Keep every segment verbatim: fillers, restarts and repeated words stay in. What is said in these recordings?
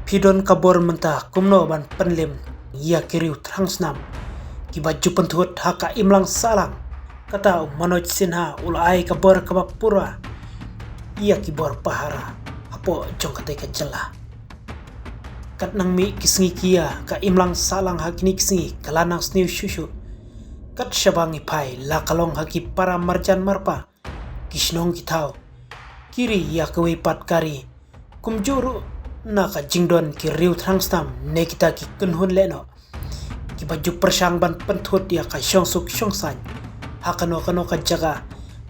Phi don ka bor mynta kumno ban pynlem ïa ki riew thrang snam kiba ju pynthut ha ka imlang sahlang. Kata u Manoj Sinha u la ai ka bor kaba pura ïa ki bor pahara hapoh jong katei ka jylla. Kat nang mih ki sngi ki ïa, ka imlang sahlang ha kine ki sngi ka la nang sniew shuh shuh. Kat shaba ngi phai la ka long ha ki para marjan marpa, ki shnong ki thaw, ki ri ïa kawei pat ka ri. Kumjuh ruh na ka jingdon ki riew thrang snam ne kita ki kynhun lehnoh kiba ju pyrshang ban pynthut ïa ka shongsuk shongsaiñ ha kano kano ka jaka.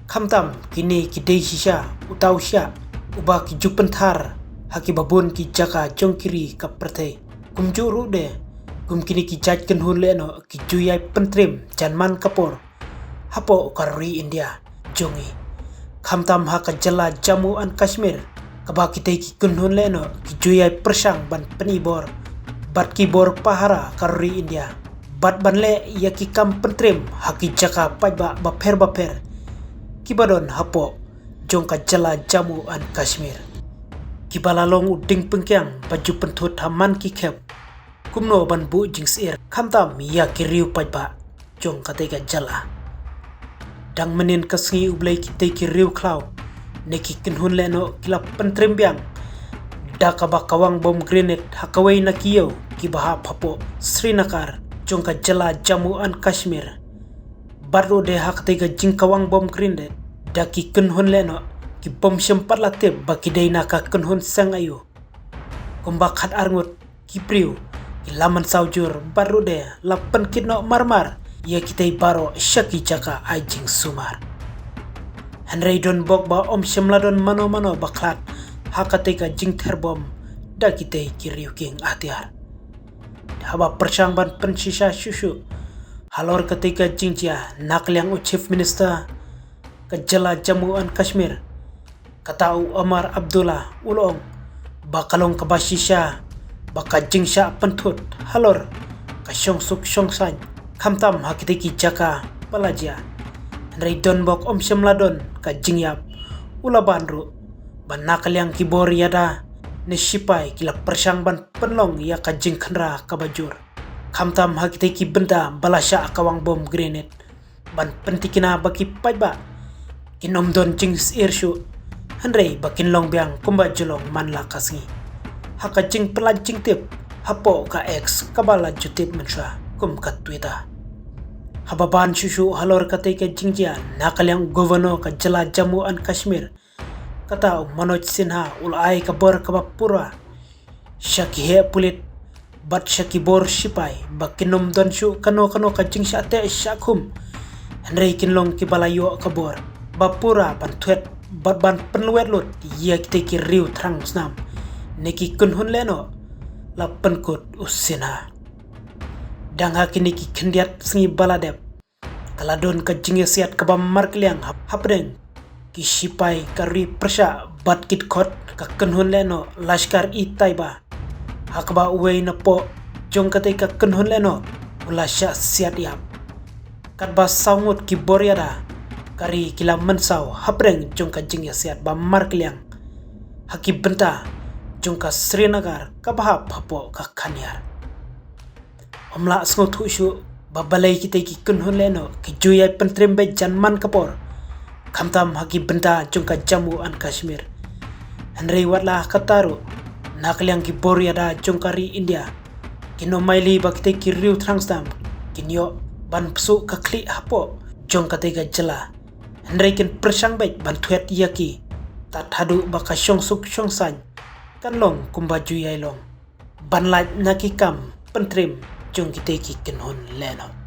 Khamtam kine ki dei shisha uta u shiah uba ki ju pynthar ha kiba bun ki jaka jong ki ri ka pyrthei. Kumjuh ruh de kum kine ki jait kynhun lehnoh ki ju ïai pyntriem jan man ka por hapoh ka ri India jong ngi. Khamtam ha ka jylla Jammu and Kashmir kaba kitei ki kynhun lehnoh ki ju ïai pyrshang ban pyni bor bad ki bor pahara ka ri India bad ban leh ïa ki kam pyntriem ha ki jaka paidbah bapher bapher kiba don hapoh jong ka jylla Jammu and Kashmir, kiba la long u dieng pyngkiang ba ju pynthut ha man ki khep kumno ban buh jingsyier khamtam ïa ki riew paidbah jong katei ka jylla. Dang mynnin ka sngi U Blei kitei ki riew khlaw ne ki kynhun lehnoh ki la pyntriem biang da kaba kawang bom grenade ha kawei na ki ïew kiba hap hapoh Srinagar jong ka jylla Jammu and Kashmir. Bad ruh de ha katei ka jingkawang bom grenade da ki kynhun lehnoh, ki bym shym pat la tip ba ki dei na ka kynhun seng aiu. Kumba khatar ngut ki briew ki la mynsaw jur bad ruh de la pynkit noh marmar ïa kitei baroh sha ki jaka ai jingsumar. Hynrei don bok ba ym shym la don mano mano ba khlad ha katei ka jingther bom da kitei ki riew kieng atiar. Haba pyrshang ban pynshisha shuh shuh halor katei ka jingjia na ka liang u Chief Minister ka jylla Jammu and Kashmir, kata u Omar Abdullah u la ong ba ka long kaba shisha ba ka jingshah pynthut halor ka shongsuk shongsaiñ khamtam ha kitei ki jaka ba la jia. Hynrei don bok ym shym la don ka jingïap. U la ban ruh ba na ka liang ki bor ïada ne shipai ki la pyrshang ban pynlong ïa ka jingkhynra kaba jur khamtam ha kitei ki bynta ba la shah kawang bom grenade ban pyntikna ba ki paidbah kin ym don jingsyier shuh, hynrei ba kin long biang kumba ju long man la ka sngi ha ka jingpyllait jingtip hapoh ka X kaba la ju tip mynshuwa kum ka Twitter. Haba ban shuh shuh halor katei ka jingjia na ka liang u Governor ka jylla Jammu and Kashmir, kata u Manoj Sinha u la ai ka bor kaba pura sha ki heh pulit bad sha ki bor shipai ba kin ym don shuh kano kano ka jingshah teh shah khum, hynrei kin long kiba la ïoh ka bor ba pura ban thwet bad ban pynlwet lut ïa kitei ki riew thrang snam ne ki kynhun lehnoh, la pynkut u Sinha. Dang ha kine ki khyndiat sngi ba la dep ka la don ka jingïasiat kaba markylliang hap-, hapdeng ki shipai ka ri pyrshah bad ki dkhot ka kynhun lehnoh Lashkar-e-Taiba. Ha kaba uwei na poh jong katei ka kynhun lehnoh u la shah siat ïap. Katba saw ngut ki bor ïada ka ri ki la mynsaw hapdeng jong ka jingïasiat ba markylliang ha ki bynta jong ka Srinagar kaba hap hapoh ka Khaniar. Ym lah sngewthuh shuh ba balei kitei ki kynhun lehnoh ki ju ïai pyntriem beit jan man ka por khamtam ha ki bynta jong ka Jammu and Kashmir. Hynrei wat la kata ruh na ka liang ki bor ïada jong ka ri India kin ym ailad ba kitei ki riew thrang snam kin ïoh ban pynsuh ka khlieh hapoh jong katei ka jylla, hynrei kin pyrshang beit ban thwet ïa ki tad haduh ba ka shongsuk shongsaiñ kan long kumba ju ïai long ban lait na ki kam pyntriem jong kitei ki kynhun lehnoh.